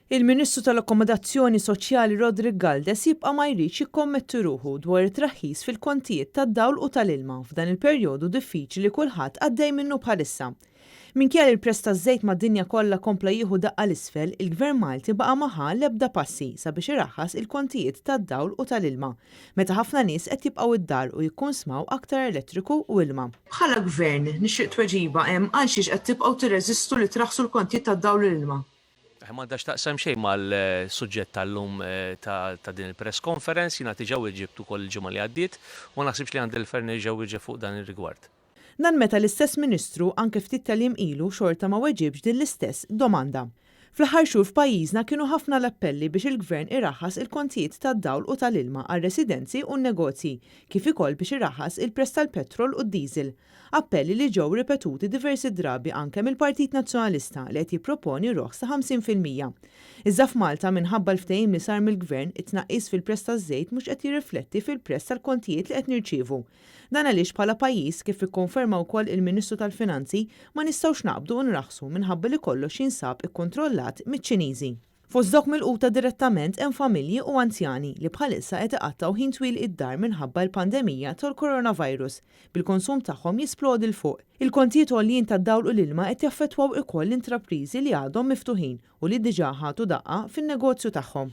Il-Ministru tal-Akkomodazzjoni Soċjali Roderick Galdes jibqa' ma jridx jikkommetti ruħu dwar it-traħħis fil-kontijiet tad-dawl u tal-ilma f'dan il-perjodu diffiċli li kulħadd għaddej minnu bħalissa. Minkejja li l-prezz taż-żejt mad-dinja kollha kompla jieħu daqqa 'l isfel, il-Gvern Malti baqa' ma ħa l-ebda passi sabiex iraħħas il-kontijiet tad-dawl u tal-ilma, meta ħafna nies qed jibqgħu d-dar u jikkunsmaw aktar elettriku u ilma. Bħala Gvern, nixtieq tweġiba hemm għalxiex qed tibqgħu tirreżistu li traħħsu l-kontijiet tad-dawl u l-ilma. M'għandha x'taqsam xejn mal-suġġett tal-lum ta' din il-press conference, jiena diġà wieġibt ukoll il-ġimgħa li għaddiet u ma naħsibx li għandi l-għalfejn nerġa' wieġeb fuq dan ir-rigward. Dan meta l-istess Ministru anke ftit tal-jiem ilu xorta ma weġibx din l-istess domanda. Fl-aħħar xhur f'pajjiżna kienu ħafna l-appelli biex il-Gvern iraħħas il-kontijiet tad-dawl u tal-ilma għar-residenzi u n-negozji, kif ikoll biex iraħħas il-prezz tal-petrol u d-diesel. Appelli li ġew ripetuti diversi drabi anke mill-Partit Nazzjonalista li qed jipproponi roħs ta' 50%. Iżda f'Malta minħabba l-ftehim li sar mill-Gvern, it-tnaqqis fil-prezz taż-żejt mhux qed jirrifletti fil-prezz tal-kontijiet li qed nirċievu. Dan għaliex bħala pajjiż, kif ikkonferma wkoll il-Ministru tal-Finanzi, ma nistgħux naqbdu u nraħħsu minħabba li kollox jinsab ikkontrollat miċ-Ċiniżi. Fost dawk milquta direttament hemm familji u anzjani li bħalissa qed iqattgħu ħin twil id-dar minħabba l-pandemija tal-coronavirus, bil-konsum tagħhom jisplodi 'l fuq. Il-kontijiet għoljin tad-dawl u l-ilma qed jaffettwaw ukoll l-intrapriżi li għadhom miftuħin u li diġà ħadu daqqa fin-negozju tagħhom.